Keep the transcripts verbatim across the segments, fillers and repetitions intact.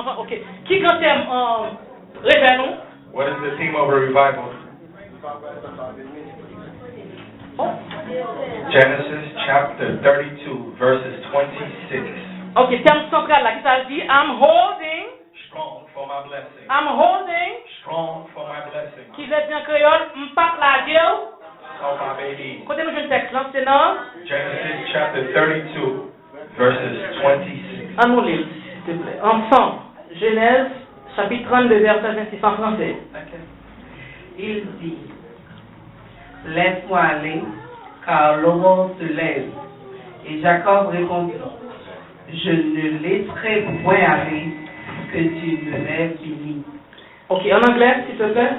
Ok. Ki gran tèm, um, revèy nou? What is the theme of a revival? Genesis chapter thirty-two, verses twenty-six. Ok, tèm santral la, ki sa l di? I'm holding. Strong for my blessing. I'm holding. Strong for my blessing. Ki vle di an kreyòl, m p ap lage w. Strong for my baby. Kote nou jwenn tèks lan? Se nan. Genesis chapter thirty-two, verses twenty-six. An nou li l, silteplè. Ansanm. Genèse, chapitre trente-deux, verset vingt-six en français. Il dit, laisse-moi aller, car l'aurore se lève. Et Jacob répondit, je ne laisserai point aller que tu me m'aies béni. Ok, en anglais, s'il te plaît.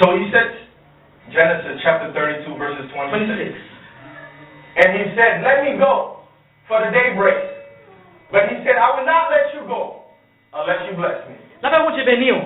So he said, Genesis chapter thirty-two, verses twenty-six. And he said, let me go, for the day breaks. But he said, I will not let you go unless you bless me. Lapè Bondye beni w.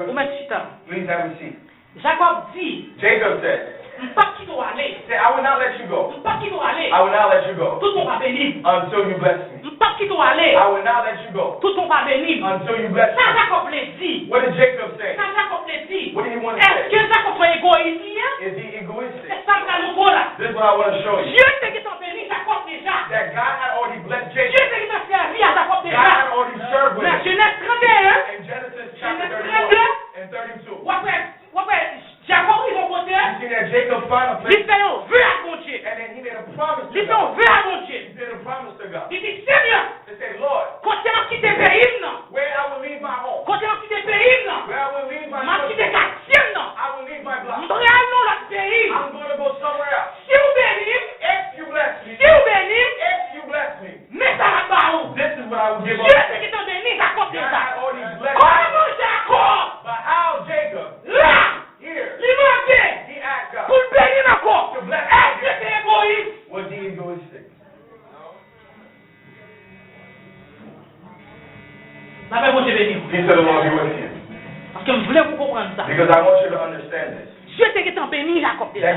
Ou mèt chita. Please have a seat. Jakòb di. Jacob said, M p ap kite w ale. Say, I will not let you go. M p ap kite w ale. I will not let you go. Toutan w pa beni m. Until you bless me. M p ap kite w ale. I will not let you go. Toutan w pa beni m. Until you bless me. Sa Jakòb vle di? What did Jacob say? Sa Jakòb vle di? What did he want to say? Èske Jakòb se yon egoyis li ye? Is he egoistic? Se sa m pral montre w la. This is what I want to show you. Dye te gentan beni Jakòb deja. That God had already blessed Jacob. Dye te gentan sèvi a Jakòb deja. God had already served him. Nan Jenèz trannteyen. In Genesis chapter thirty-one and thirty-two. W ap wè, w ap wè, Jakòb rive yon kote, li fè yon ve ak Bondye. Li fè yon ve ak Bondye. Li di, Senyè, kote m ap kite peyi m nan, kote m ap kite peyi m nan, m ap kite katye m nan, m pral nan yon lòt peyi. Si w beni m, si w beni m, men sa m ap ba ou. Dye te gentan beni Jakòb deja. Kòman Jakòb la, li mande pou l beni l ankò? Èske se egoyis? Lapè Bondye beni w. Paske m vle pou w konprann sa. Dye te gentan beni Jakòb deja.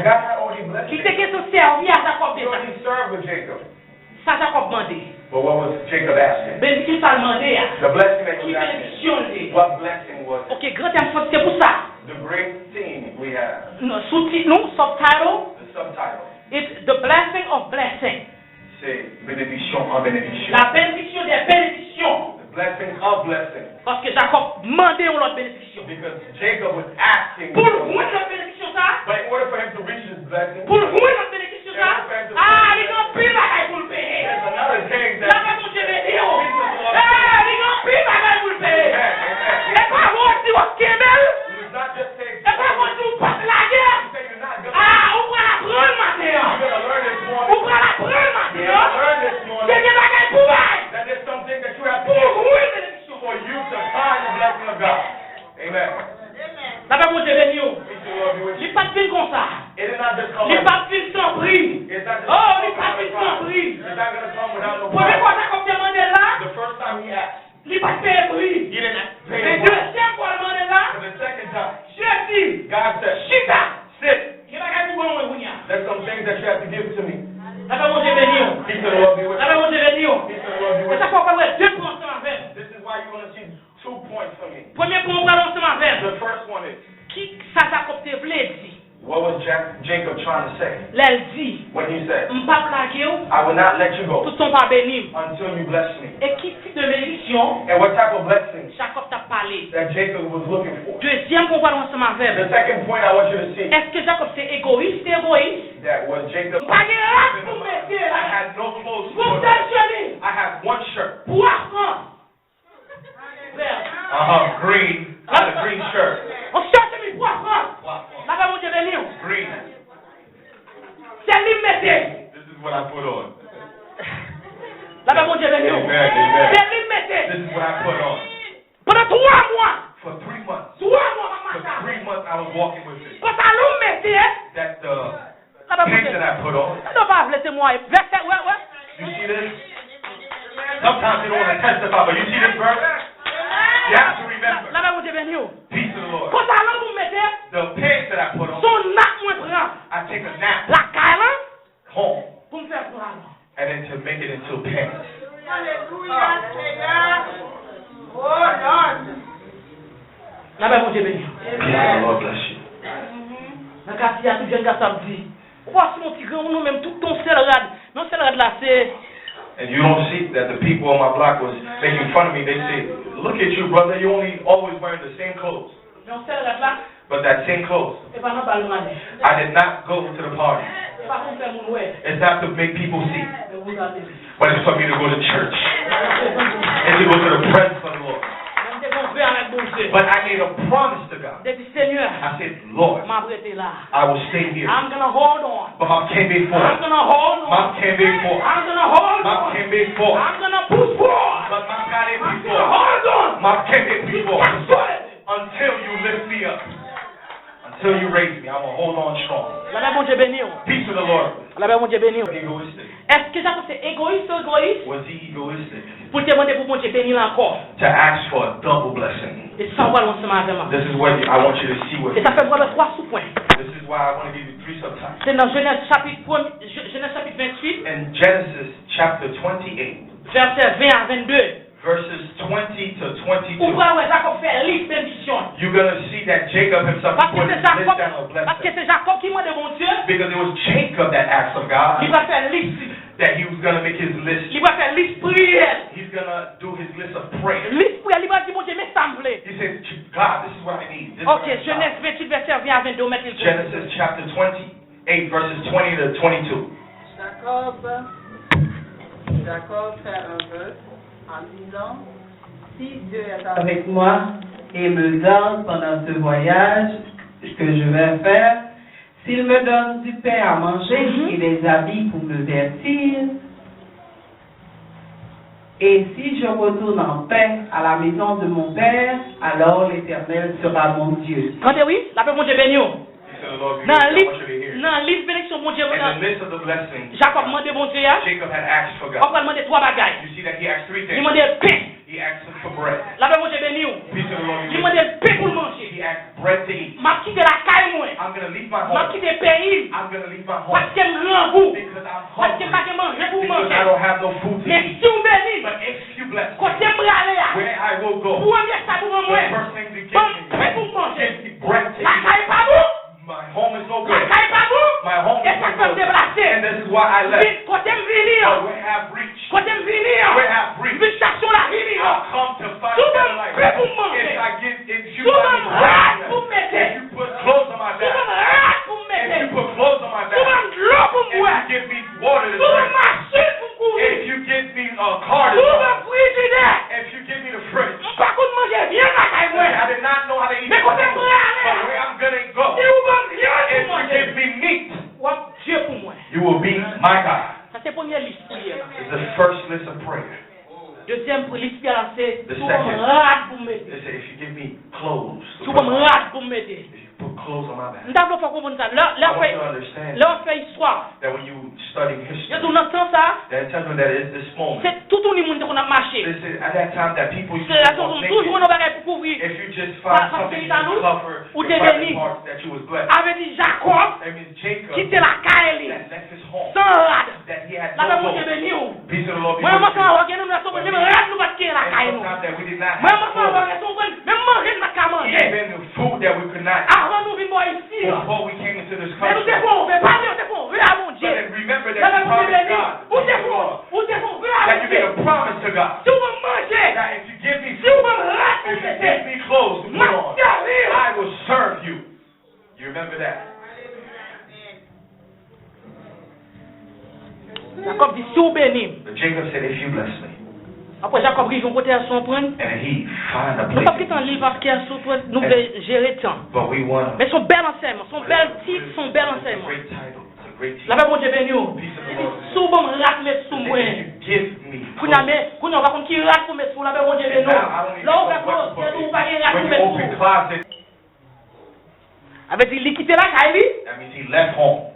Li te gentan sèvi a Jakòb deja. Sa Jakòb mande? Benediksyon sa l mande a, ki benediksyon l te? Ok, gran tèm sòt se pou sa. Soutit nou, subtitle, The Blessing of Blessing. Se benediksyon an benediksyon. La bénédiction des bénédictions. Paske Jakòb mande yon lòt benediksyon. Pou l jwenn lòt benediksyon sa a, pou l jwenn lòt benediksyon sa a, a, li gen anpil bagay pou l peye. Lapè Bondye beni w. E, li gen anpil bagay pou l peye. E pa vre w di w ap kenbe l. E pa vre w di w p ap lage l. A, ou pral aprann maten an. Ou pral aprann maten an. Ke gen bagay pou bay. Pou w jwenn benediksyon. Lapè Bondye beni w. Li pa t vin konsa. Li pa t vin san pri. Oh, li pa t vin san pri. Premye fwa Jakòb te mande l la, li pa t peye pri. Men dezyèm fwa l mande l la, Dye di, chita. Gen bagay pou ban mwen kounye a. Lapè Bondye beni w. Lapè Bondye beni w. Se sa k fè w pral wè de pwen ansanm avè m. Premye pwen ou pral ansanm avè m. Ki sa Jakòb te vle di? Lè l di, M p ap lage w toutan w pa beni m. E ki tip de benediksyon Jakòb t ap pale? Dezyèm pwen ou pral wè ansanm avè m. Èske Jakòb se egoyis? Li te egoyis. M pa gen rad pou m mete la. M gon sèl chemiz. Twa fran. Vè. Yon sèl chemiz twa fran. Lapè Bondye beni w. Se li m mete. Lapè Bondye beni w. Se li m mete. Pandan twa mwa. Twa mwa m ap mache avè l. Pantalon m mete. Lapè Bondye. Gade w pa vle temwaye. Vèsè, wè, wè. Lapè Bondye beni w. Pantalon pou m mete. Se yon nap mwen pran. Lakay lan. Pou m fè pantalon. Alelouya, Senyè. Oh, Lord. Lapè Bondye beni w. Peace of the Lord bless you. Nan katye a, tout jèn gason ap di, ou pa sou yon ti granmoun ou menm, tout ton sèl rad. Men sèl rad la, se And you don't see that the people on my block was making fun of me. They say, "Look at you, brother. You only always wearing the same clothes." Men sèl rad la, But that same clothes, e pa nan bal m ale. I did not go to the party. E pa pou m fè moun wè. It's not to make people see. Men pou m gade. But it's for me to go to church and to go to the presence of the Lord. Men m te gon vè avèk Bondye. But I made a promise to God. M te di, Senyè, I said, "Lord, m ap rete la. I will stay here. I'm gonna hold on. But m ap kenbe fò. I'm gonna hold on. M ap kenbe fò. I'm gonna hold on. M ap kenbe fò. I'm gonna push forward. But m ap gade pi fò. I'm gonna hold on. M ap kenbe pi fò. Jiskaske Until you lift me up. Until you raise me, I will hold on strong." Lapè Bondye beni w. Peace of the Lord. Lapè Bondye beni w. Egoistic. Èske Jakòb se egoyis ou egoyis? Was he egoistic? Pou l te mande pou Bondye beni l ankò. To ask for a double blessing. E sa w pral wè ansanm avè m. This is what I want you to see with me. E sa fè m pral wè twa soupwen. This is why I want to give you three subtopics. Se nan Jenèz chapit premye, Je-, Jenèz chapit venntuit. In Genesis chapter twenty-eight. Vèsè ven a vennde. Verses twenty to twenty-two. Ou pral wè Jakòb fè lis benediksyon. You're gonna see that Jacob himself put his list down of blessings. Paske se Jakòb ki mande Bondye. Because it was Jacob that asked of God. Li pral fè lis li. That he was gonna make his list. Li pral fè lis priyè l. He's gonna do his list of prayer. Lis priyè, li pral di Bondye, men sa m vle. He said, "God, this is what I need. This is what I need." Ok, Jenèz venntuit, vèsè ven a vennde, ou mèt li pou mwen. Genesis chapter twenty-eight, verses twenty to twenty-two. Jacob, Jacob fait un vœu en disant, si Dieu est avec moi et me garde pendant ce voyage que je vais faire, s'il me donne du pain à manger et des habits pour me vêtir, et si je retourne en paix à la maison de mon père, alors l'Éternel sera mon Dieu. Tande wi, lapè Bondye beni w. He said, "The Lord be with you. I want you to hear." Nan lis benediksyon Bondye, in the midst of the blessing, Jakòb mande Bondye a, Jacob had asked for God. W ap mande twa bagay. You see that he asked three things. Li mande l pen. He asked him for bread. Lapè Bondye beni w. Peace of the Lord be with you. Li mande l pen pou l manje. He asked bread to eat. M ap kite lakay mwen. I'm gonna leave my home. M ap kite peyi m. I'm gonna leave my home. Paske m grangou. Because I'm hungry. Paske m pa gen manje pou m manje. Because I don't have no food to eat. Men si w beni m, but if you bless me, kote m prale a, where I will go, premye sa pou ban mwen, the first thing you give me, ban m pen pou m manje. Give me bread to eat. Lakay pa bon. My home is no good. Lakay pa bon. My home is no good. E sa k fè m deplase. And this is why I left. Vin, kote m vini an. But where I've reached, kote m vini an. Where I've reached, invitasyon la vini an. I've come to find better life. Si w ban m pen pou m manje. If I give, if you give me bread, if you put clothes on my back, si w ban m rad pou m mete. If you put clothes on my back, si w ban m rad pou m mete. If you put clothes on my back, si w ban m dlo pou m bwè, if you give me water to drink, si w ban m machin pou m kouri. If you give me a car to drive, si w ban m frijidè. If you give me the fridge. M pa konn manje vyann lakay mwen. I did not know how to eat. Men kote m prale a, but where I'm gonna go, si w ban m vyann pou m manje, if you give me meat, w ap Dye pou mwen. You will be my God. Sa se premye lis priyè la. It's the first list of prayer. Dezyèm pri-, lis priyè la se, the second, si w ban m rad pou m mete. They say, if you give me clothes to put on, si w ban m rad pou m mete. If you put clothes on my back. M ta vle w fè w konprann sa. Lè, lè w fè, I want you to understand, lè w fè istwa, that when you studying history, yo di w nan tan sa, that tells me that it's this moment. Se toutouni moun te konn ap mache. They say, at that time, that people used to walk naked. Se la raison pou toujou yon bagay pou kouvri. If you just find something to cover your private parts, that you was blessed. Sa vle di Jakòb, that means Jacob, kite lakay li, that left his home, san rad. That he had no clothes. Lapè Bondye beni w. Peace of the Lord be with you. Mwen menm ansanm avè w, gen nou, nou te konprann, menm rad nou pa t gen lakay nou. And sometimes that we did not have clothes. Mwen menm ansanm avè w, te konprann, menm manje nou pa t ka manje. Even the food that we could not eat. Avan nou vin bò isi an. Before we came into this country. Men nou te fè yon vè, pa bliye, nou te fè yon vè a Bondye. But then remember that you promised God that you love. Lapè Bondye beni w. Ou te fè yon, ou te fè yon vè a Bondye. That you made a promise to God. Si w ban m manje. That if you give me food, if you give me clothes to put on, I will serve you. You remember that? Jakòb di, si w beni m. But Jacob said, if you bless me. Apre Jakòb rive yon kote, èske w konprann? And he find a place. Nou p ap gentan li l paske, èske w konprann, nou vle jere tan. But we want to. Men se yon bèl ansèyman, se yon bèl tit, se yon bèl ansèyman. It's a great title. It's a great teaching. Lapè Bondye beni w. Peace of the Lord. Li di, si w ban m rad met sou mwen. If you give me clothes. Kounye a, men, kounye a, w pa konn ki rad pou met sou w, lapè Bondye beni w. And now, I don't even know what to put. Lè w ouvè klozèt ou, ou pa gen rad pou met sou. When you open closet, Sa vle di, li kite lakay li. That means he left home.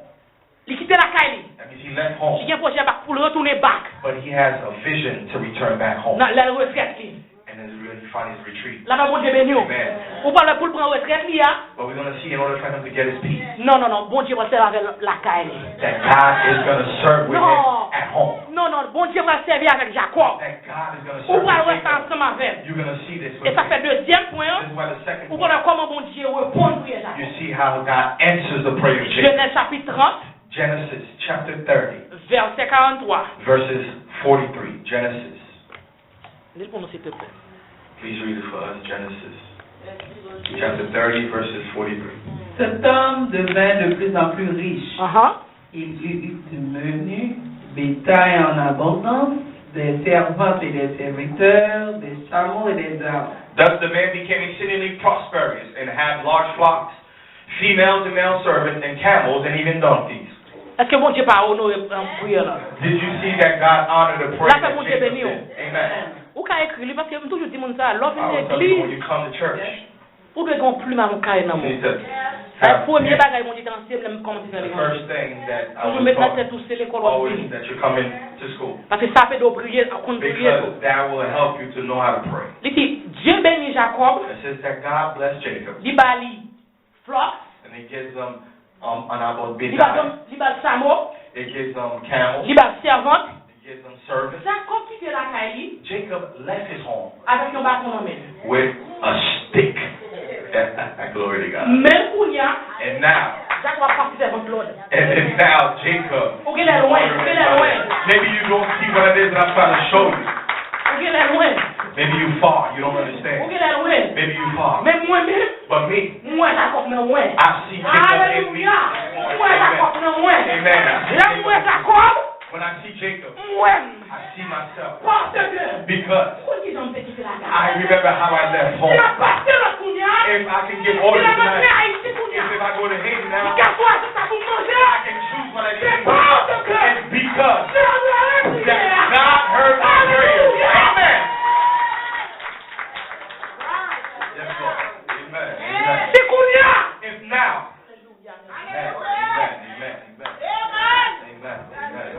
Li kite lakay li. That means he left home. Li gen pwojè bak pou l retounen bak. But he has a vision to return back home. Nan lè retrèt li. And then when he find his retreat. Lapè Bondye beni w. Amen. Ou pral wè pou l pran retrèt li a. But we're gonna see in order for him to get his peace. Non, non, non. Bondye pral sèvi avè l lakay li. That God is gonna serve with him at home. Non. Non, non, Bondye pral sèvi avèk Jakòb. That God is going to Ou serve pral wè sa Jacob. Ansanm avè m. You're going to see this with E sa me. Fè dezyèm pwen an, This is why the second ou pral wè kòman Bondye reponn priyè Jakòb. You see how God answers the prayer of Jacob. Jenèz chapit trant, Genesis chapter thirty, vèsè karanntwa. Verses forty-three. Genesis. Li l pou nou, silteplè. Please read it for us, Genesis chapter thirty, verses forty-three. Cet homme devint de plus en plus riche. Aha. Il eut du menu bétail en abondance, des servantes et des serviteurs, des chameaux et des ânes. Thus the man became exceedingly prosperous and had large flocks, females and male servants, and camels, and even donkeys. Èske Bondye pa onore, um, priyè la? Did you see that God honored the prayer L ap fè that Bondye Jacob beni w. Did? Amen. Ou ka ekri li, paske m toujou di moun sa, lè w vin I was telling you, when legliz, you come to church, ou dwe gen yon plim ak yon kaye nan you men w. Need to Sa have premye pen. Bagay Bondye te anseye m lè m kòmanse The sèvi first Bondye. Thing that I Toujou was met nan taught tèt ou se lekòl w ap always vini. That you're coming to school. Paske sa ap ede w priye, konn priye tou. Because that will help you to know how to pray. Li di, Dye beni Jakòb, It says that God blessed Jacob. Li ba li flocks, And he gives them, um, an abon li ba l, bétail. Li ba l chamo, It gives them camels. Li ba l sèvant. He gives them servants. Jakòb kite lakay li Jacob left his home avèk yon baton nan men l. With a stick. Glory to God. Men kounye a, And now, Jakòb ap pase sèvant lòd. And then now Jacob. Ou gen lè lwen, ou gen lè lwen. Maybe you don't see what it is that I'm trying to show you. Ou gen lè lwen. Maybe you far, you don't understand. Ou gen lè lwen. Maybe you far. Men mwen menm, But me, mwen Jakòb nan mwen. I see Jacob in me. Alelouya. Mwen Jakòb nan mwen. Amen. I see Lè mwen Jacob. When I see Jacob, Mwen. I see myself. Paske. Because. Ou konn kijan m te kite lakay. I remember how I left home. Si m ap pase lòd kounye a. If I can give orders tonight, Si m ap antre Ayiti kounye a. If I go to Haiti now, M ka chwazi sa pou m manje. I can choose what I eat. Se paske. It's because. Se Bondye a. That God heard my prayer. Alelouya. Amen. Yes, Lord. Amen. Amen. Si kounye a. If now. Amen. Amen. Amen. Amen. Amen. Amen.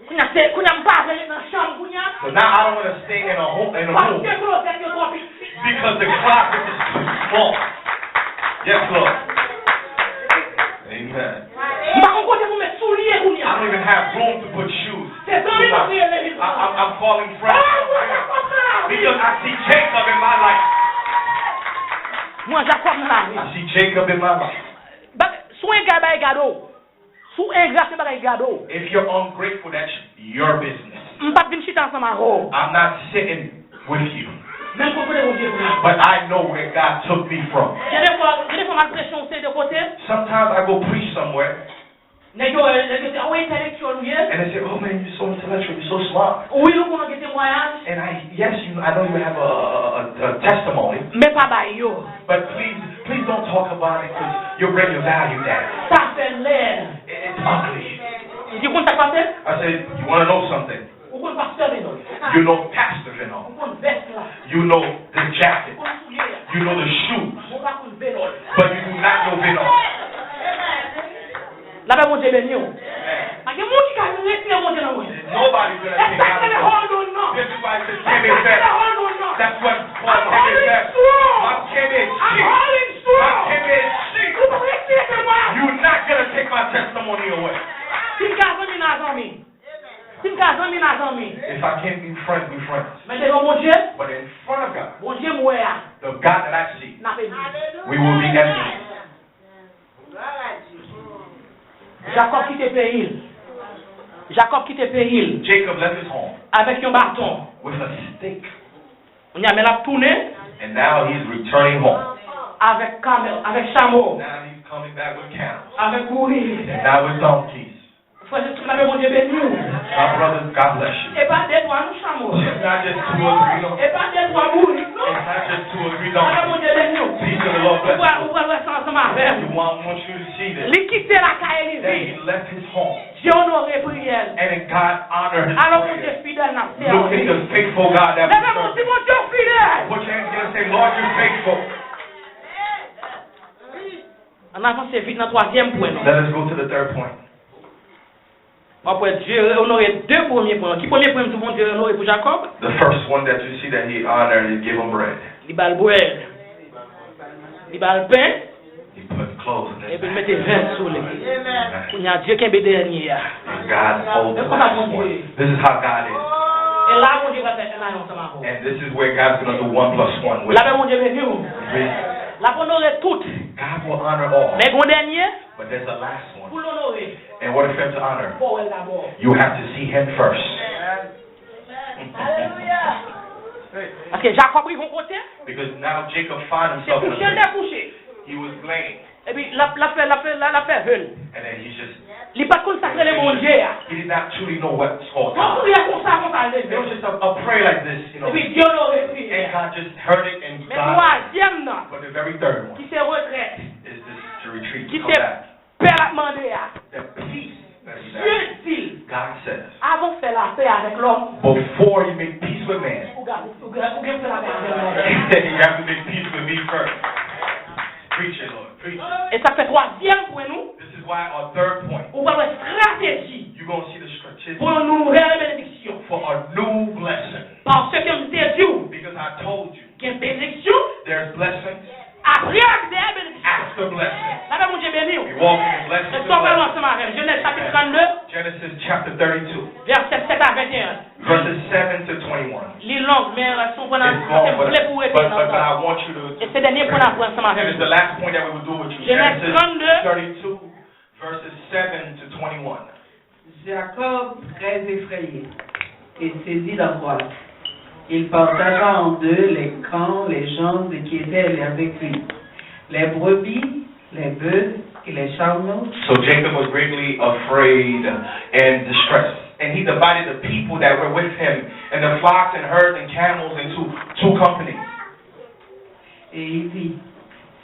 Kounye a, se, kounye a, m pa vle ret nan chanm kounye a. So now I don't want to stay in a home, in a room. Paske klozèt yo twò piti. Because the closet is too small. Yes, Lord. Amen. M pa konn kote pou met soulye kounye a. I don't even have room to put shoes. Se zanmi m ap rele li. I, I'm, I'm calling friends. Ah, mwen Jakòb nan lavi. Because I see Jacob in my life. Mwen Jakòb nan lavi. I see Jacob in my life. Ba, si w engra bay gade w. Si w engra se bagay gade w. If you're ungrateful, that's your business. M p ap vin chita ansanm avè w. I'm not sitting with you. Men kote Bondye pran. But I know where God took me from. Gen de fwa, gen de fwa m al preche yon seri de kote. Sometimes I go preach somewhere. Nèg yo, nèg yo di, "Ah, w entèlektyèl ou ye." And they say, "Oh man, you're so intellectual, you're so smart." Wi, nou konnen gen temwayaj. And I, yes, you, I know you have a, a, a, a testimony. Men pa bay yo. But please, please don't talk about it 'cause you'll bring your value down. Sa fè lèd. It, it's ugly. Di konn sa k pase? I said, "You wanna know something?" Ou konn pastè Venol. You know Pastor Venol. Ou konn vès la. You know the jacket. Ou konn soulye a. You know the shoes. Ou pa konn Venol. But you do not know Venol. Lapè Bondye beni w. Pa gen moun ki ka retire Bondye nan mwen. Nobody's gonna take out of it. This is why it says, "Kenbe fèm." That's what Paul said. I'm holding strong. M ap kenbe chik. I'm holding strong. M ap kenbe chik. Ou pa retire mwen. You're not gonna take my testimony away. Si m ka zanmi nan zanmi. Si m ka zanmi nan zanmi. If I can't be friends, be friends. Men devan Bondye. But in front of God, Bondye m wè a. The God that I see, n ap enmi. We will be enemies. Jakòb kite peyi l. Jakòb kite peyi l. Jacob left his home. Avèk yon baton. With a stick. Kounye a, men l ap tounen. And now he's returning home. Avèk kamèl, avèk chamo. Now he's coming back with camels. Avèk bourik. And now with donkeys. Frè, se tout la, men Bondye beni w. My brothers, God bless you. E pa de twa non, chamo. It's not just two or three, no. E pa de twa bourik non. It's not just two or three donkeys. Ala Bondye beni w. Peace of the Lord bless you. Ou pral, ou pral wè sa ansanm avè m. You want, want you to see this. Li kite lakay li vin. That he left his home. Dye onore priyè l. And then God honored his prayer. Alò Bondye fidèl n ap sèvi. Look at the faithful God that we serve. Leve men w, di, "Bondye w fidèl." Put your hands together and say, "Lord, you're faithful." Ann avanse vit nan twazyèm pwen nou. Let us go to the third point. W ap wè Dye onore de premye pwen. Ki premye pwen m di w Bondye onore pou Jakòb? The first one that you see that he honored, he gave him bread. Li ba l brèd. Li ba l pen. He put clothes in this Epi l bag. Mete vès sou li. Kounye a, Dye kenbe dènye a. And God holds the last one. This is how God is. E la Bondye pral fè ann ansanm avè w. And this is where God's going to do one plus one with L ap you. Fè Bondye beni w. Amen. L ap onore tout. God will honor all. Men gon dènye, But there's a last pou one. l onore, In order for him to honor, fò w wè l dabò. You have to see him first. Paske Jakòb rive yon kote, Because now Jacob found se himself in a kouche l place. Te kouche. He was laying. Epi l ap l ap fè, l ap fè, l ap fè vè l. And then he's just. Li pa t konn sa k rele Bondye a. He did not truly know what's called Yon God. Priyè konsa, konsa l It was leve. Just a, a prayer like this, you know. Epi Dye onore And priyè. God just heard it and Men God. Twazyèm nan, But the very third one ki se retrèt, is this to retreat, ki to come se back. Pè l ap mande a. The peace that he Dye asked. Di l, God says, avan w fè lapè avèk lòm, before you make peace with man, ou ga- ou ga- ou gen pou fè lapè avèk lòm. You have to make peace with me first. Preach it, Lord. Preach it. E sa k fè twazyèm pwen nou, This is why our third point, ou pral wè estrateji you're going to see the strategic pou yon nouvèl benediksyon. For a new blessing. Paske m te di w, Because I told you, gen benediksyon, there's blessings apre a gen benediksyon. After blessing. Lapè Bondye beni w. We walk in blessings. Èske w pral ansanm avè m? Jenèz chapit trannde, Genesis chapter thirty-two, vèsè sèt a venteyen. Verses seven to twenty-one. Li long, men si w pran nan It's long, se but, vle pou w rete but, nan but, but I tan. Want you to. E se dènye pwen n ap pran ansanm avè It is m. The last point that we will do with you. Genèse Genesis trannde, thirty-two, verses seven to twenty-one. Jacob, très effrayé et saisi d'angoisse, il partagea en deux les camps, les gens qui étaient avec lui, les brebis, les bœufs et les chariots. So Jacob was greatly afraid and distressed, and he divided the people that were with him, and the flocks and herds and camels into two companies. Et il dit,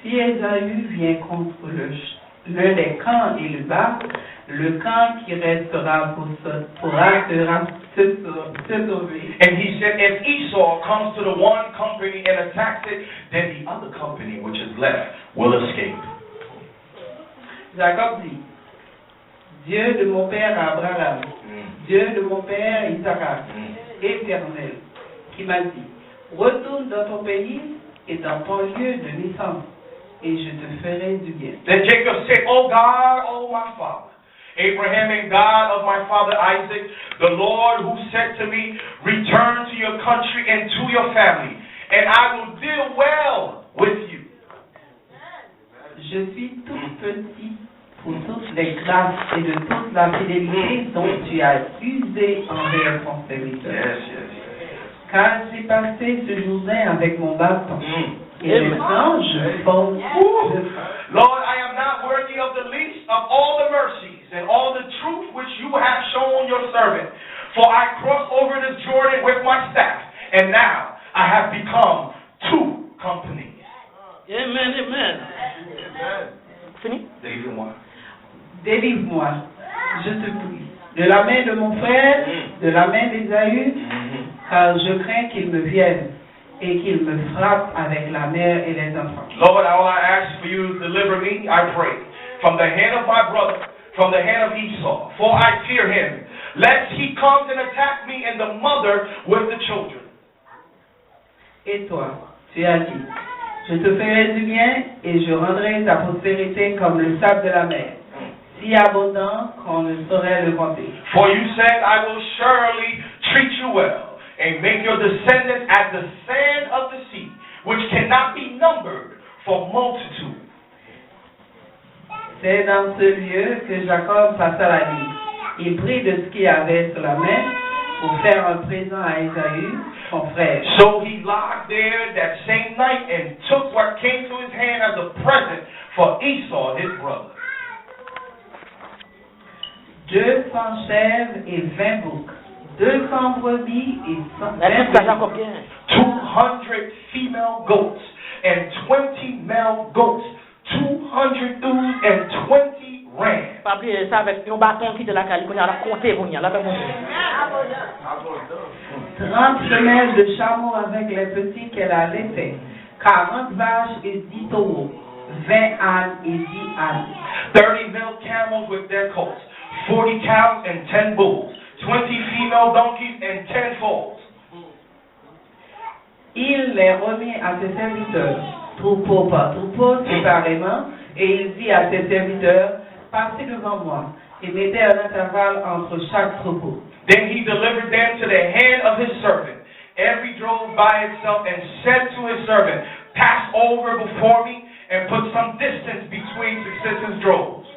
si Ésaü vient contre le ch- l'un des camps et le bat, le camp qui restera pour se, pourra se, ra- se, se sauver. And he said, if Esau comes to the one company and attacks it, then the other company which is left will escape. Jacob dit, Dieu de mon père Abraham, Mm. Dieu de mon père Isaac, Mm. Éternel, qui m'a dit, retourne dans ton pays et dans ton lieu de naissance, et je te ferai du bien. Then Jacob said, O God, O my father, Abraham and God of my father Isaac, the Lord who said to me, return to your country and to your family, and I will deal well with you. Je suis tout petit pour toutes les grâces et de toute la fidélité dont tu as usé envers ton serviteur. Yes, yes, yes. Car j'ai passé ce jour-là avec mon bâton, Mm. et maintenant je forme de faim. Lord, I am not worthy of the least of all the mercies and all the truth which you have shown your servant. For I crossed over the Jordan with my staff, and now I have become two companies. Amen, amen. Fini? Délivre-moi. Délivre-moi, je te prie, de la main de mon frère, de la main d'Ésaü, Mhm. car je crains qu'il me vienne et qu'il me frappe avec la mère et les enfants. Lord, all I ask for you, deliver me, I pray, from the hand of my brother, from the hand of Esau, for I fear him, lest he comes and attack me and the mother with the children. Et toi, tu as dit, je te ferai du bien et je rendrai ta postérité comme le sable de la mer, si abondant qu'on ne saurait le compter. For you said, I will surely treat you well and make your descendants as the sand of the sea, which cannot be numbered for multitude. C'est dans ce lieu que Jacob passa la nuit. Il prit de ce qu'il avait sur la main pour faire un présent à Ésaü, son frère. So he lodged there that same night and took what came to his hand as a present for Esau his brother. Deux cents chèvres et vingt boucs, deux cents brebis et cent Gade sa Jakòb genyen. Two hundred female goats and twenty male goats, two hundred ewes and twenty rams. Pa bliye sa, avèk yon baton ki te lakay li, kounye a l ap konte kounye a, l ap fè konte. Trente femelles de chameaux avec les petits qu'elles allaitaient, quarante vaches et dix taureaux, vingt ânes et dix ânes. Thirty male camels with their colts, forty cows and ten bulls, twenty female donkeys and ten foals. Il les remit à ses serviteurs, troupeau par troupeau, séparément, Et il dit à ses serviteurs, passez devant moi, et mettez un intervalle entre chaque troupeau. Then he delivered them to the hand of his servant, every drove by itself, and said to his servant, pass over before me, and put some distance between successive droves.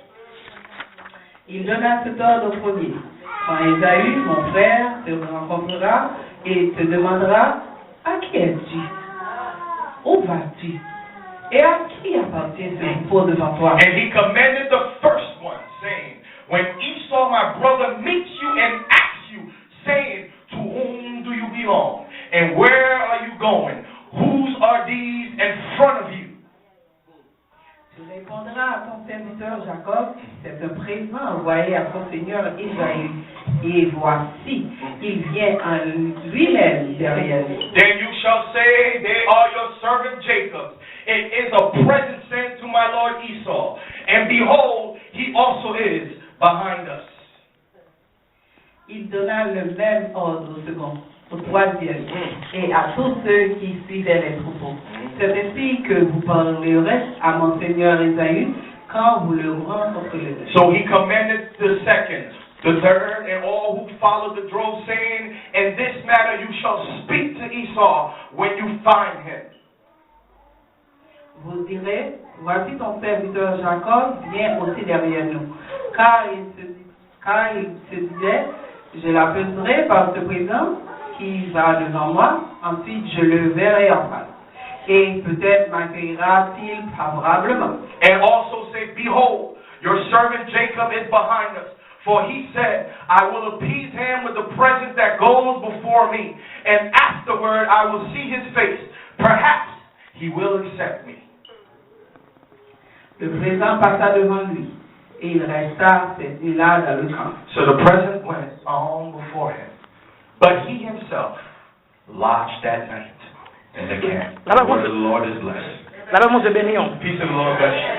Il donna cet ordre au premier, quand Ésaü, mon frère, te rencontrera et te demandera, à qui es-tu? Où vas-tu? Et à qui appartient ce troupeau devant toi? And he commanded the first one, saying, when Esau my brother meets you and asks you, saying, to whom do you belong? And where are you going? Whose are these in front of you? Tu répondras à ton serviteur Jacob, c'est un présent envoyé à ton seigneur Ésaü, et voici, il vient en lui-même derrière lui. Then you shall say, they are your servant Jacob's. It is a present sent to my lord Esau. And behold, he also is behind us. Il donna le même ordre au second, au troisième, et à tous ceux qui suivaient les troupeaux. C'est ainsi que vous parlerez à mon seigneur Ésaü quand vous le rencontrerez. So he commanded the second, the third, and all who followed the drove, saying, in this manner you shall speak to Esau when you find him. Vous direz, voici ton serviteur Jacob vient aussi derrière nous, car il se, car il se disait, je l'appellerai par ce présent qui va devant moi, ensuite je le verrai en face, et peut-être m'accueillera-t-il favorablement. And also say, behold, your servant Jacob is behind us. For he said, I will appease him with the present that goes before me, and afterward I will see his face. Perhaps he will accept me. Le présent passa devant lui, et il resta cette nuit-là dans le camp. So the present went on before him, but he himself lodged that night in the camp. The word of the Lord is blessed. Lapè Bondye beni w. Peace of the Lord bless you.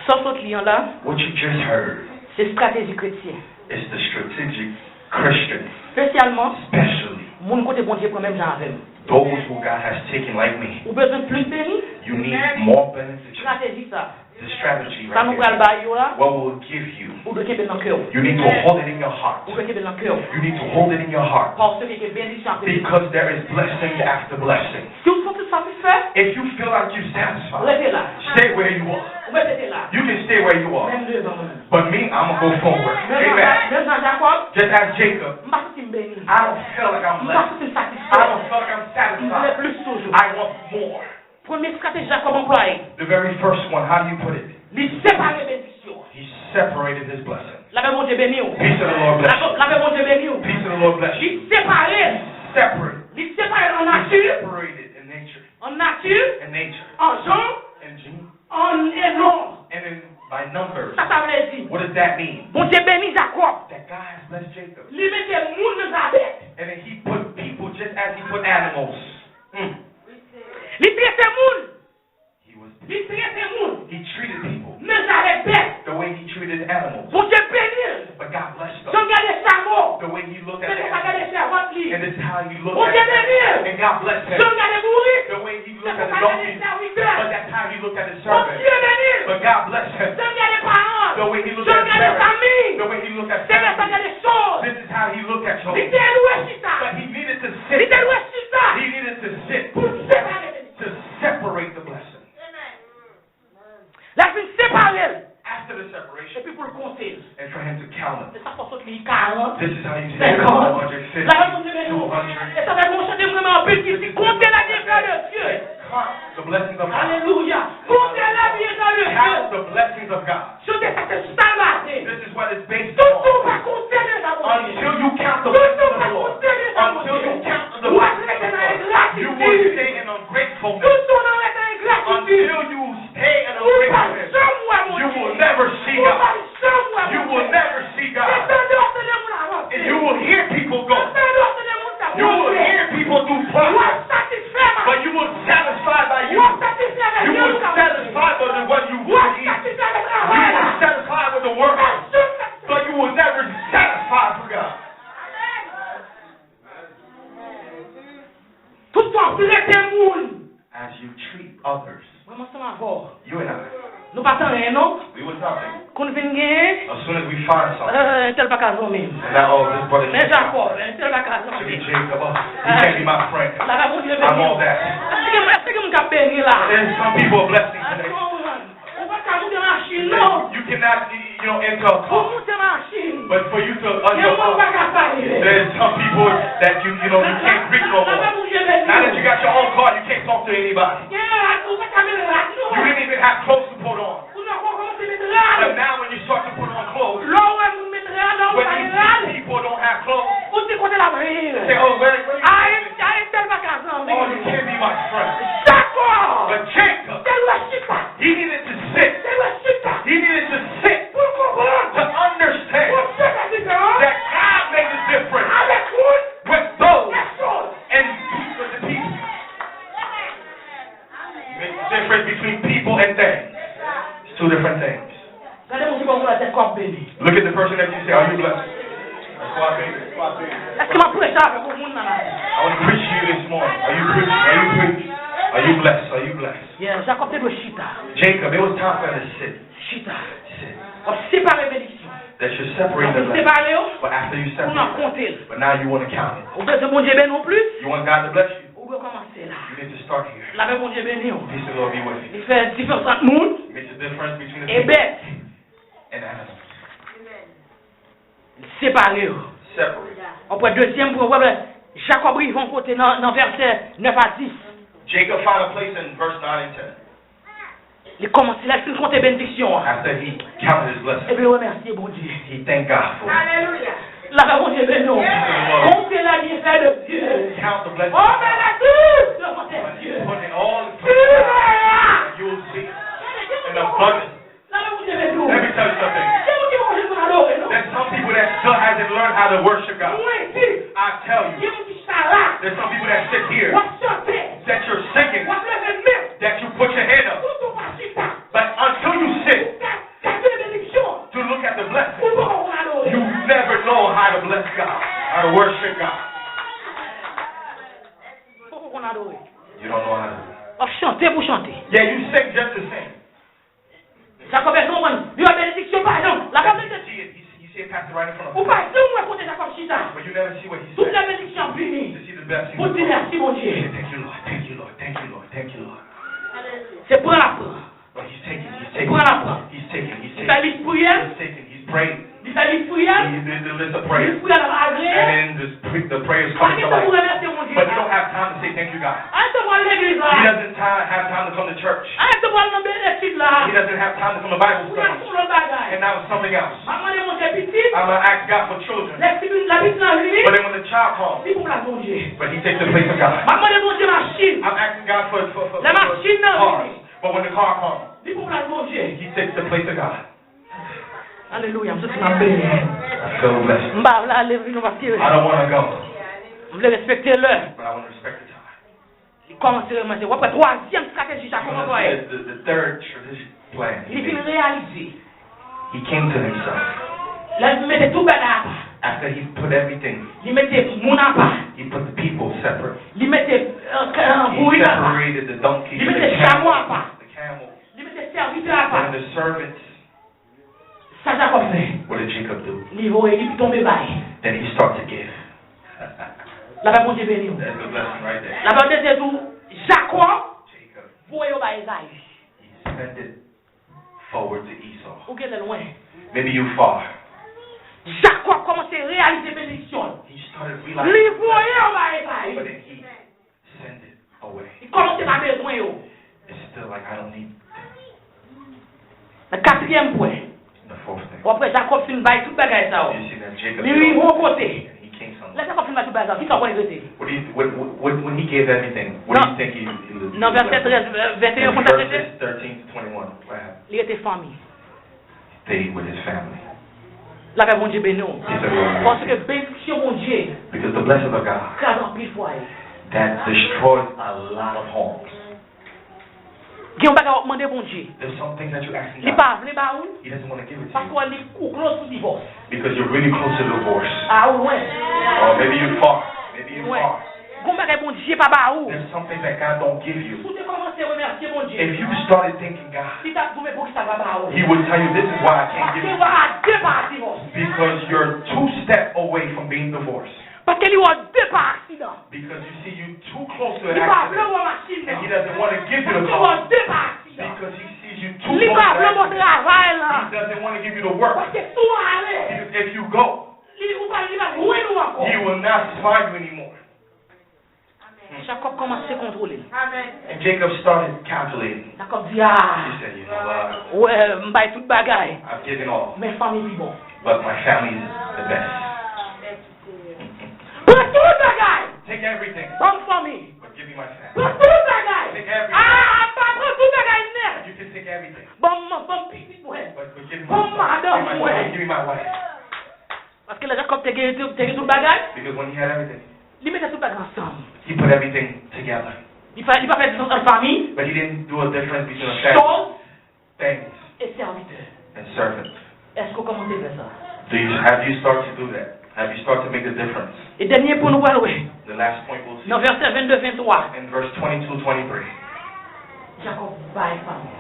Sa w sot li an la, What you just heard se estrateji kretyen. Is the strategic Christian, Espesyalman, especially moun kote Bondye pran menm jan avè m. Those who God has taken like me. Ou bezwen plis beni? You need more benediction. Estrateji sa. The strategy Sa nou right pral here. Ba yo la, What will give you? Ou dwe kenbe l nan kè w. You need to hold it in your heart. Ou dwe kenbe l nan kè w. You need to hold it in your heart. Paske gen benediksyon apre benediksyon. Because there is blessing after blessing. Si w santi w satisfè, If you feel like you're satisfied, rete la. Stay where you are. Ou mèt rete la. You can stay where you are. Menm devan mwen. But me, I'm going to go forward. Menm Amen. Menm jan Jakòb, Just as Jacob, m pa santi m beni. I don't feel like I'm M pa blessed. Santi m satisfè. I don't feel like I'm M vle satisfied. Plis toujou. I want more. Premye estrateji Jakòb anplwaye, The very first one, how do you put it? Li separe benediksyon. He separated his blessing. Lapè Bondye beni w. Peace of the Lord bless you. Lapè Bondye beni w. Peace of the Lord bless Li you. Separe l. Separate. Li separe l an He nati, separated in nature. An nati, In nature. An jan, In June. An enon. And in by numbers. Sa sa vle di? What does that mean? Bondye beni Jakòb. That God has blessed Jacob. Li mete moun menm jan a bèt. And then he put people just as he put animals. Mm. Li trete moun. He was Li trete moun. He treated people Menm jan avèk bèt. The way he treated animals. Bondye beni l. But God blessed him. Jan l gade chamo. The way he looked Se at konsa l gade animals. sèvant li. And this is how he looked Bondye at beni l. And God blessed him. Jan l gade bourik. The way he Se looked at konsa the l gade donkey. sèvitè. But that's how he looked at his servant. Bondye beni l. But God blessed him. Jan l gade paran. The way he looked Jan at l gade parents. fanmi. The way he looked at Se konsa l family. Gade choz. This is how he looked at Li Job. te dwe chita. But he needed to Li te sit. dwe chita. He needed to sit Pou l separe benediksyon. To separate the blessing. Lè l fin separe l. After the separation, Epi pou l konte l. And for him to count them. Se sa fòs sot li karant. This is how you say one hundred fifty, Lapè Bondye beni w. two hundred. E sa fè m chante mwen anpil ki di konte la byen fè de Dye. Count the blessings of God. Alelouya. Konte la byen fè de Dye. Count the blessings of God. Chante sa se sou sa l baze. This is what is based Toutan w pa on. konte de sa Bondye. Until you count the Toutan blessings w of pa the Lord. konte de sa Until you Bondye. count the W ap blessings rete of nan the Lord. You will engratitid. Stay in ungratefulness. Toutan w ap rete nan engratitid. Until you stay in Ou pa ungratefulness. Janm wè Bondye. You will never see Ou pa God. janm wè Bondye. You will never see Se God. tande w ap tande moun avanse. And you will hear people Se go. Tande w ap tande moun sa. You will hear people do W ap progress. satisfè pa. But you will satisfy by you. W ap satisfè avèk You jan will ou ka. satisfy by the one you W ap eat. satisfy avèk You travay la. will satisfy with the Ou work. pa janm satisfè. But you will never satisfy for God. Toutan w ap trete moun. As you treat others, Mwen ansanm avè w. you and I, Nou pa t anyen, non. We was nothing. Kon vin genyen, As soon as we find something, eh, entèl pa ka zanmi m. And that, oh, this brother Men can't be my Jakòb, friend. Entèl pa ka zanmi m. Look at Jacob, oh, he can't be my friend. Lave Bondye beni. I'm all that. Èske gen, èske gen moun k ap beni la? There's some people blessing today. Ou pa ka moute machin, non. You cannot, you know, enter a car. Pou moute machin. But for you to, uh, Gen moun pa ka pale. There's some people that you, you know, you can't greet no more. Lave Bondye beni. Now that you got your own car, you can't talk to anybody. Gen rad, ou pa ka met rad, non. You didn't even have clothes to put on. Kounye a w kòmanse met rad. But now when you start to put on clothes, Lè w wè moun met rad, lè w pa gen rad, when you see people don't have clothes, ou di kote l ap viv. Say, "Oh, where, where you going?" Ay, ay, entèl pa ka zanmi. Oh, you can't be my friend. Jakòb! But Jacob, te dwe chita. He needed to sit. Te dwe chita. He needed to sit Pou l konprann. To understand Bondye fè diferans that God made a difference avèk moun, with those, lè chòz, and with the people. Make a difference between people and things. It's two different things. Gade moun ki bò w la, tèt kò ap beni. Look at the person that you say, "Are you blessed?" That's why I think, that's why I think. Èske m ap preche avèk yon moun nan la? I want to preach to you this morning. Are you preach? Are you preach? Are you blessed? Are you blessed? Yeah, Jakòb te dwe chita. Jacob, it was time for him to sit. Chita. Sit. W ap separe benediksyon. That you're separating the blessing. Lè w fin separe yo, But after you separate, kounye a w ap konte l. But now you want to count it. Ou bezwen Bondye beni w plis? You want God to bless you? Ou dwe kòmanse la. You need to start here. Lapè Bondye beni w. Peace of the Lord be with you. Li fè diferans ant moun It makes a difference between the e people bèt. And animals. Li separe yo. Separate. Ou pran dezyèm pwen, ou pran Jakòb rive yon kote nan, nan vèsè nèf a dis. Jacob found a place in verse nine and ten. Li kòmanse, lè l fin konte benediksyon an. After he counted his blessings, Epi l remèsye Bondye. He thanked God for it. Alelouya. Lapè Bondye beni w. Comptez les bienfaits de Dieu. Count the blessings. Oh, mais la douce devant tes yeux. Put it all in front of God. Tu verras. You will see an abundance. Lapè Bondye beni w. Let me tell you something. Gen moun ki poko janm konn adore, non. There's some people that still hasn't learned how to worship God. Mwen di. I tell you. Gen moun ki chita la. There's some people that sit here. W ap chante. That you're singing. W ap leve men. That you put your hand up. Toutan w pa chita. But until you sit Ou ka gade benediksyon. To look at the blessing, Ou poko konn adore. You never know how to bless God, how to worship God. Poko konn adore. You don't know how to. W ap chante pou chante. Yeah, you sing just the same. Jakòb, èske w konprann? Li wè benediksyon pa janm. L ap mete. You see it, you see, you see it passing right in front of you. Ou pa janm wè kote Jakòb chita. But you never see what he said. Tout lè benediksyon ap vini. To see the blessing. Pou di mèsi Bondye. Say, "Thank you, Lord. Thank you, Lord. Thank you, Lord. Thank you, Lord." Se pran l ap pran. But he's taking, he's taking, Li pran l ap pran. He's taking, he's Li fè taking, lis priyè. He's taking, he's praying. Li fè lis priyè. He did the list of prayers. Lis priyè la pa vle. And then this pre- the prayers Pa coming gen to tan pou life. Remèsye Bondye. But he don't have time to say, "Thank you, God." Ay, te pral legliz la. He doesn't ti- have time to come to church. Ay, te pral nan etid la. He doesn't have time to come to Bible study. Pou y ap sou lòt bagay. And now it's something else. M ap mande Bondye pitit. I'm gonna ask God for children. Lè pitit la vini. But then when the child comes, Li pran plas Bondye. But he takes the place of God. M ap mande Bondye machin. I'm asking God for, for, for, Lè for machin nan cars. Vini. But when the car comes, Li pran plas Bondye. He takes the place of God. Alelouya, m santi m ap beni. I feel blessed. M pa vle ale vini paske I don't want to go, m vle respekte lè. But I want to respect the time. Li kòmanse remèsye. W ap wè twazyèm estrateji Jakòb anplwaye. The, the, the third strategic plan he made. Li vin reyalize. He came to himself. Lè l mete tout bagay apa. After he put everything, Li mete moun apa. He put the people separate. Li mete, euh, k- euh, He bourik apa. Separated the donkey, Li mete the chameau camel, apa. The camel. Li mete sèvitè apa. And the servants. Sa Jakòb fè? What did Jacob do? Li voye, li tonbe bay. Then he started to give. Lapè Bondye beni w. That's the blessing right there. Lapè Bondye di tou, Jakòb Jacob voye yo bay Ezayi. He sent it forward to Esau. Ou genlè lwen. Maybe you far. Jakòb kòmanse reyalize benediksyon l. He started realizing Li voye yo bay Ezayi. But then he send it away. Li kòmanse pa bezwen yo. It's still like, "I don't need them." Nan katriyèm pwen, The fourth thing. W ap wè Jakòb fin bay tout bagay sa yo. You see that Jacob Li rive yon kote. And he came somewhere. Lè Jakòb fin bay tout bagay sa yo, kisa w kwè li rete? What do you, what, what, what, when he gave everything, what do you think he, he lived? Nan vèsè trèz, venteyen, konsa se te? Verses thirteen to twenty-one, what happened? Li rete fanmi. Stay with his family. Lapè Bondye beni w. Peace of God. Paske benediksyon Bondye Because the blessing of God kraze anpil fwaye. That destroys a lot of homes. Gen yon bagay w ap mande Bondye. There's something that you asking God. Li pa vle ba ou l. He doesn't want to give it to you. Paske w li ou close pou divòs. Because you're really close to divorce. A ou lwen. Or maybe you're far. Maybe you're far. Gon bagay Bondye pa ba ou. There's something that God don't give you. Si w te kòmanse remèsye Bondye, If you started thanking God, li t ap di w, men poukisa l pa ba ou? He would tell you, this is why I can't give Paske w a a de pa a divòse. Because you're two step away from being divorced. Paske li wè w de pa a aksidan. Because you see you too close to an accident. Li pa vle w wè machin nan. And he doesn't want to give you the car. Paske w wè w de pa a aksidan. Because he sees you too close to an accident. Li pa vle w bon travay la. He doesn't want to give you the work. Paske si w ale. Because if you go, li, ou pa, li pa jwenn ou ankò. He will not find you anymore. Jakòb kòmanse kontwole l. And Jacob started calculating. Jakòb di, ah, He said, You know what? Wè, m bay tout bagay. I've given all, Men fanmi pi bon. But my family is the best. Pran tout bagay. Take everything. Ban m fanmi. But give me my family. Pran tout bagay. Take everything. Ah, pa pran tout bagay nèt. You can take everything. Ban m, ban m pitit mwen. But, but give me my, Ban m madanm mwen. Give me my wife. Paske lè Jakòb te gen, te gen tout bagay, Because when he had everything, li mete tout bagay ansanm. He put everything together. Li pa, li pa fè diferans ant fanmi, But he didn't do a difference between a family, chòz things, e sèvitè. And servant. Èske w kòmanse fè sa? Do you, have you started to do that? Have you started to make the difference? E dènye pwen nou pral wè. The last point we'll see. Nan vèsè vennde, venntwa. In verse twenty-two, twenty-three. Jakòb bay fanmi.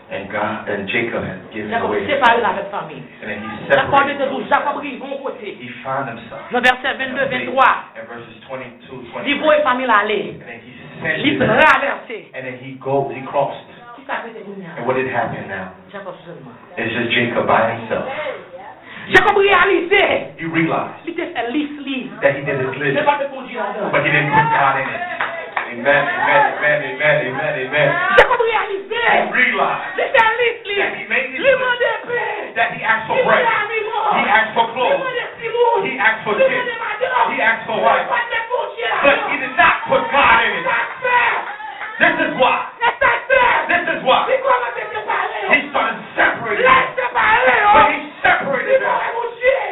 And God and Jacob had given Jakòb away his separe l family. Avèk fanmi l. And then he separated. Lapawòl de Dye di w Jakòb rive yon kote. He found himself. Nan vèsè vennde, vennntwa. In verses twenty-two, twenty-three. Li voye fanmi l ale. And then he sent his. Li travèse. And then he go, he crossed. Kisa k rete kounye a? And what had happened now? Jakòb sèlman. It's just Jacob by himself. Jakòb reyalize. He realized. Li te fè lis li. That he did his list. Men pa met Bondye ladan. But he didn't put God in it. Amen, amen, amen, amen, amen, amen. Jakòb reyalize. He realized. Li fè lis li. That he made his list. Li mande pen. That he asked for bread. Li mande alimon. He asked for clothes. Li mande timoun. He asked for kids. Li mande madanm. He asked for wife. Men li pa t met Bondye ladan. But he did not put God in it. Sa k fè. This is why. E sa k fè. This is why. Li kòmanse separe yo. He started separating. Lè l separe yo. When he separated them,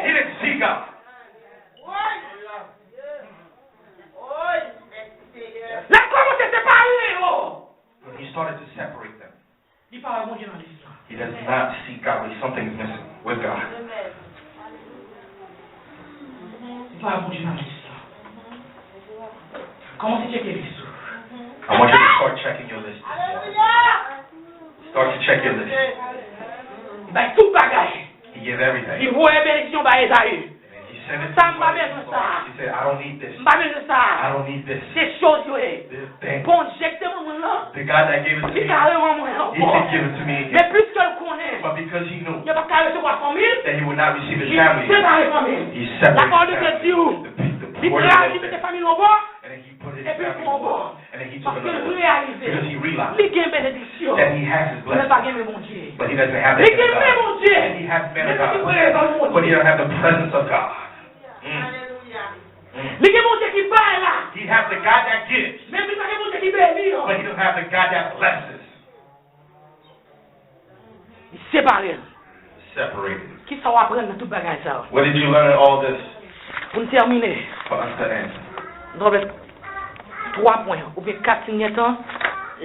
he didn't see God. Lè l kòmanse separe yo. When he started to separate them, li pa wè Bondye nan lis la. He does not see God. Something's missing with God. Li pa wè Bondye nan lis la. Kòmanse tcheke lis ou. I want you to start checking your list this morning. Start to check your list. Li bay tout bagay. He gave everything. Li voye benediksyon bay Ezayi. And he sent it to his brother Esau. Sa m pa bezwen sa. He said, I don't need this. M pa bezwen sa. I don't need this. Se choz yo ye. This thing. Bondye ki te ban mwen lan, The God that gave it to me, li ka reban mwen ankò. He can give it to me again. Men piske l konnen But because he knew li p ap ka resevwa fanmi l, that he would not receive his family, li separe fanmi l. He separated his family. Lapawòl de Dye di w, the, the, the word of the Lord said, li kraze, li mete fanmi l yon bò, And then he put his family on board. And then he took another one. Paske l reyalize li gen benediksyon, men l pa gen men Bondye. But he doesn't have the hand of God. Li gen men Bondye, men l pa gen prezans Bondye. But he doesn't have the presence of God. Mm. Li gen Bondye ki bay la, He has the God that gives, men li pa gen Bondye ki beni yo. But he doesn't have the God that blesses. Li separe l. Separated. Kisa w aprann nan tout bagay sa yo? What did you learn in all this? Pou n tèmine, For us to end. Nou t ap fè twa pwen oubyen kat si n gen tan.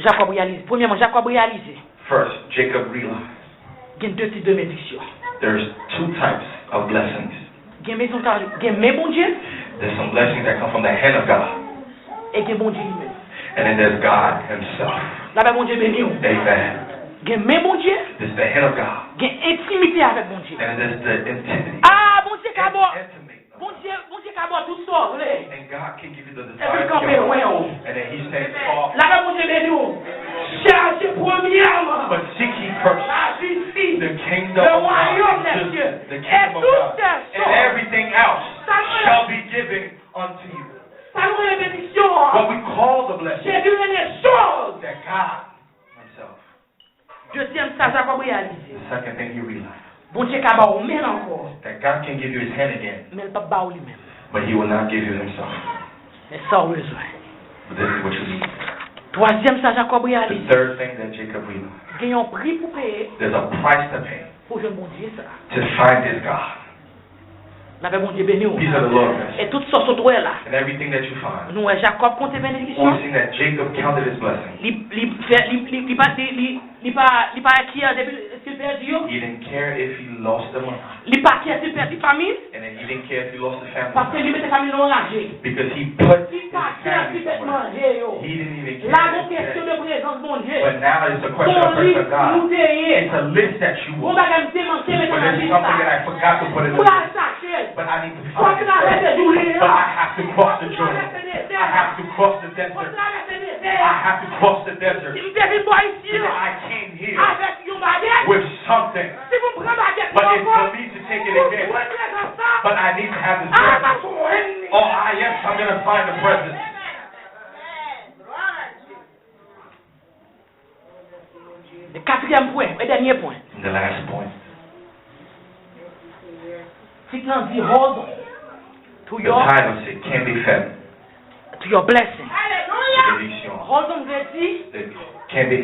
Jakòb reyalize. Premyèman, Jakòb reyalize First, Jacob realized gen de tip de benediksyon. There's two types of blessings. Gen men, gen men Bondye. There's some blessings that come from the hand of God. E gen Bondye li menm. And then there's God Himself. Lapè Bondye beni w. Amen. Gen men Bondye. There's the hand of God. Gen entimite avèk Bondye. And there's the intimity. Ah, Bondye ka ba w. Intimate. Bondye, Bondye ka ba w tout sa w vle. And God can give you the desire of your heart. Epi l kanpe lwen w. And then He stands far. Lapè Bondye beni w. Chèche premyèman. But seek ye first the kingdom of God, the kingdom of God, and everything else shall be given unto you. Le royaume des cieux. Et toutes ces choses. Sa nou rele benediksyon an. What we call the blessing, Jezi rele choz. That God Himself. Dezyèm sa Jakòb reyalize. The second thing he realized, Bondye ka ba w men l ankò, that God can give you His hand again, men l p ap ba w li menm. But He will not give you Himself. Men sa w bezwen. But this is what you need. Twazyèm sa Jakòb reyalize. The third thing that Jacob realized, gen yon pri pou peye, there's a price to pay, pou jwenn Bondye sa, to find this God. Lapè Bondye beni w. Peace of the Lord bless you. E tout sa w sot wè la, And everything that you find, nou wè Jakòb konte benediksyon. We've seen that Jacob counted his blessing. Li, li fè, li, li, li pa, li, li, li pa, li pa enkyè depi si l pèdi yo. He didn't care if he lost the money. Li pa kè si l pèdi fanmi l. And then he didn't care if he lost the family. Paske li mete fanmi l nan ranje. Because he put his Li pa kè family si l pèdi somewhere. Manje yo. He didn't even La care. gon kesyon de prezans Bondye. But now it's a question Gon of the presence lis of God. Nou te ye. It's a list that you Gon will. Bagay m te manke But mete nan there's lis something la. That I forgot to put in M the pral list. Chache l. But I need to Fò find travèse it. Joulen But an. I have to cross the Fò Jordan. travèse dezè I a. have to cross the Fò desert. travèse dezè I a. Have to cross the desert. M te vin bò isi You know, a. I came here Avèk yon bagèt. With something. Si pou m pran bagèt But mwen it's for ankò, me to take it pou again. Mwen prezans sa. But I need to have the A, m presence. ap jwenn li. Oh, I, yes, I'm going to find the presence. Katriyèm pwen, e dènye pwen. The last point. Tit lan di hold on to The your, title said, Kenbe Fèm. To your blessing. Benediksyon. Hold on vle di, The, kenbe.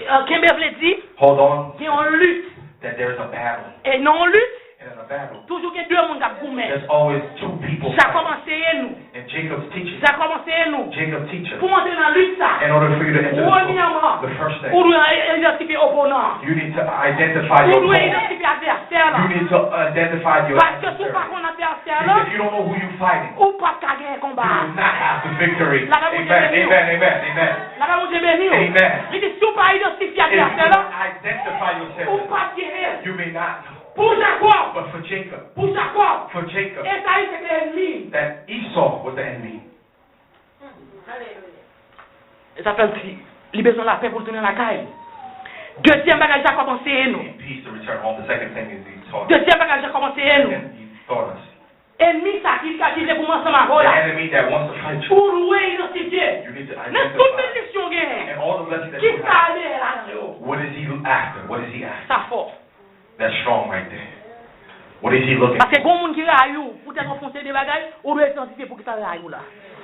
Uh, kenbe vle di, Hold on. Gen yon lit. That there's a battle. E nan yon lit, And in a battle, toujou gen de moun k ap goumen. There's always two people. Jakòb anseye nou. And Jacob's teaching. Jakòb anseye nou. Jacob teaches. Pou antre nan lit sa. In order for you to enter the Premyèman, the first thing, ou dwe idantifye oponnan. You need to identify Ou your dwe opponent. Idantifye advèsè la. You need to identify your Paske si w pa konn advèsè la, Because if you don't know who you're fighting, ou p ap ka genyen you konba. Will not have the victory. Ladan Bondye beni w. Amen, amen, amen. Ladan Bondye beni w. Amen. Li di si w pa idantifye If you advèsè la, don't identify yourself, ou p ap genyen. You may not. Pou Jakòb. But for Jacob, Pou Jakòb. For Jacob, Esayi se te enmi. That Esau was the enemy. E sa fè l di, li bezwen lapè pou l tounen lakay. Dezyèm bagay Jakòb anseye nou. He needs peace to return home. The second thing is he taught. Dezyèm bagay Jakòb anseye nou. And he taught us. Enmi sa ki ka ki vle pou mwen ansanm avè w The la. Enemy that wants to fight you. Ou dwe idantifye. You need to Nan tout identify. Benediksyon w genyen. And all the blessings that Ki you sa have. L dèyè ladan yo? What is he after? What is he after? Sa fò. That's strong right there. What is he looking Paske for? Gon moun ki rayi w poutèt yon fon seri de bagay, ou dwe idantifye poukisa l rayi w la.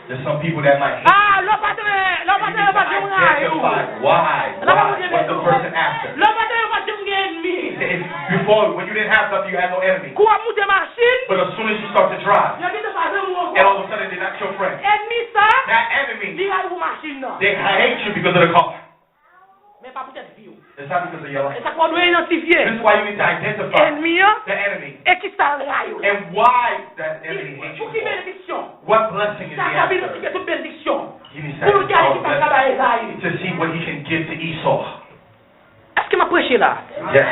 There's some people that might hate Ah, lè w pa t, lè w pa t, yo pa t janm rayi w. Identify why. Lè w pa Why? What's the person after? Lè w pa t, yo pa t janm gen enmi. If, before, when you didn't have nothing, you had no enemy. Kou w ap moute machin, But as soon as you start to drive, yo gentan pa zanmi w and all ankò. of a sudden they're not your friend. Enmi sa, That enemy, li rayi w pou machin nan. They hate you because of the car. Men pa poutèt vi w. It's not because of your life. E sa k fè w dwe idantifye. This is why you need to identify Enmi an, the enemy e ki sa l rayi w la. And why that enemy hates you Pou ki for. Benediksyon? What blessing is he Jakòb after? Idantifye tout benediksyon. He needs Pou l gade ki sa l ka bay to, Ezayi. To see what he can give to Esau. Èske m ap preche la? Yes.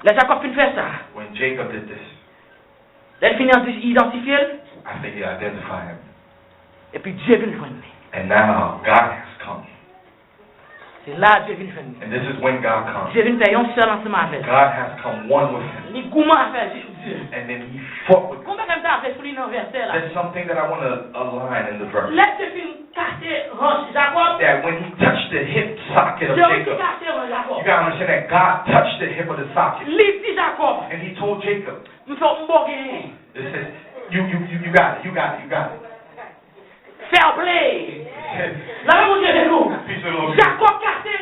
Lè Jakòb fin fè sa, When Jacob did this, lè l fin idantifye l, I think he identified him. Epi Dye vin jwenn li. And now God has come. Se la Dye vin jwenn li. And this is when God comes. Dye vin fè yon sèl ansanm avè l. God has come one with him. Li goumen avè Jezi. And then he fought with him. Gon bagay m ta vle sou li nan vèsè la. There's something that I want to align in the verse. Lè Dye fin kase ranch Jakòb, That when he touched the hip socket of se li ki Jacob, kase ranch Jakòb. You gotta understand that God touched the hip of the socket. Li di Jakòb, And he told Jacob, M fè w m bon genyen. It says, you, you, you, you got it, you got it, you got it. Fair play. It says, Lame Bondye de nou. Peace and love. Jakòb kase,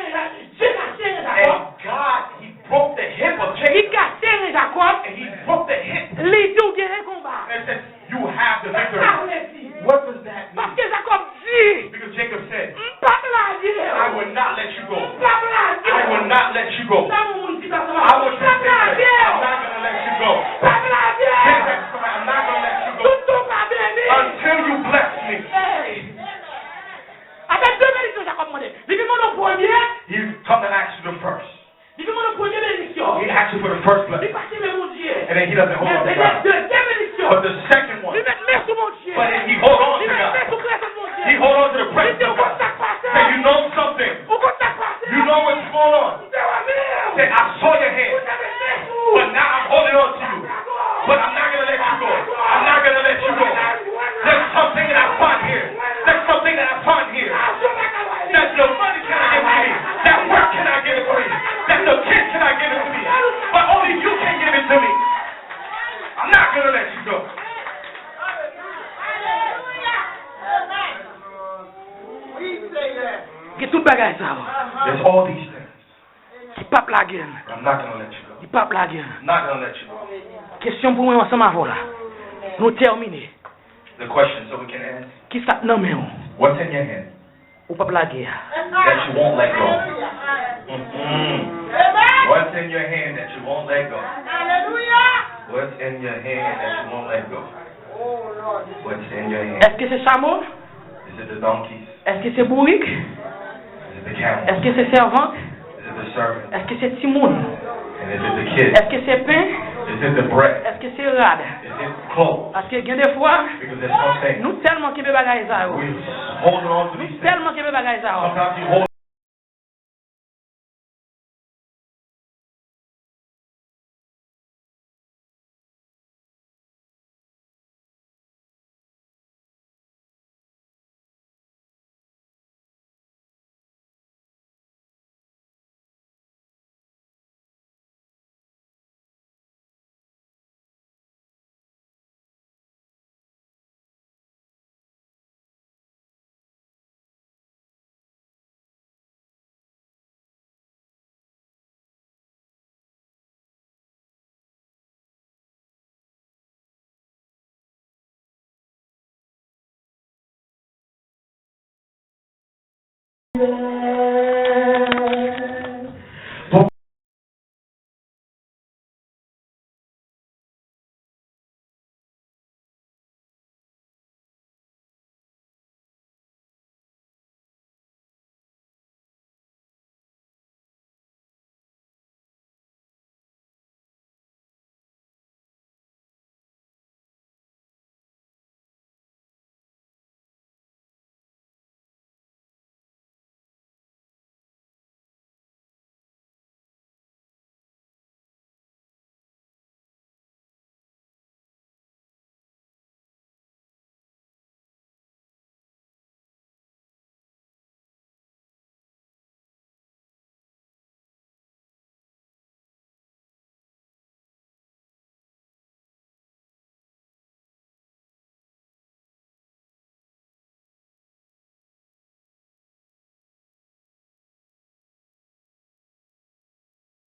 Dye kase Jakòb. And God, he broke the hip of Li Jacob. Kase Jakòb. And he broke the hip. Li di w genyen konba. And said, you have the victory. Sa vle di. What does that mean? Paske Jakòb di, Because Jacob said, M p ap lage w. I will not let you go. M p ap lage w. I will not let you go. Sa yon moun di sa, I will M p just ap say lage this. w. I'm not going to let you go. M p ap lage w. Say that to somebody. I'm not going to let you go Toutan w pa beni. Until you bless me. Hey. Atè de benediksyon Jakòb mande. Li vin mande w premye. He come and ask you the first. Li vin mande w premye benediksyon. He asks you for the first Li blessing. Pa kenbe Bondye. And then he doesn't hold Men on to petèt God. Dezyèm benediksyon. But the second one, Li met men sou Bondye. But then he hold on Li to met men God. sou prezans Bondye. He hold on to the Li presence di, of Ou konn God. sa k pase? Say, you know something. Ou konn sa k pase? You know what's going on. M te wè men w. Say, I saw your Ou hand. te met men sou. But now I'm holding on to you. But I'm not going to let you go. I'm not going to let you go. There's something that I find here. There's something that I find here. That your money cannot give to me. That work cannot give it to me. That the kid cannot give it to me. But only you can give it to me. I'm not going to let you go. Gen tout bagay sa yo. There's all these things. Ki p ap lage n. But I'm not going to let you go. Ki p ap lage n. I'm not going to let you go. Kesyon pou mwen ansanm avè w la. Nou tèmine. The question, so we can end. Ki sa k nan men w? What's in your hand? Ou p ap lage a. That you won't let go. Mm-hmm. What's in your hand that you won't let go? What's in your hand that you won't let go? What's in your hand? Èske se chamo? Is it the donkeys? Èske se bourik? Is it the camels? Èske se sèvant? Is it the servants? Èske se timoun? And is it the kids? Èske se pen? Is it the bread? Èske se rad? Is it clothes? Paske gen de fwa, Because there's something nou tèlman kenbe bagay sa yo. We're holding on to Nou these things. tèlman kenbe bagay sa yo. Sometimes you hold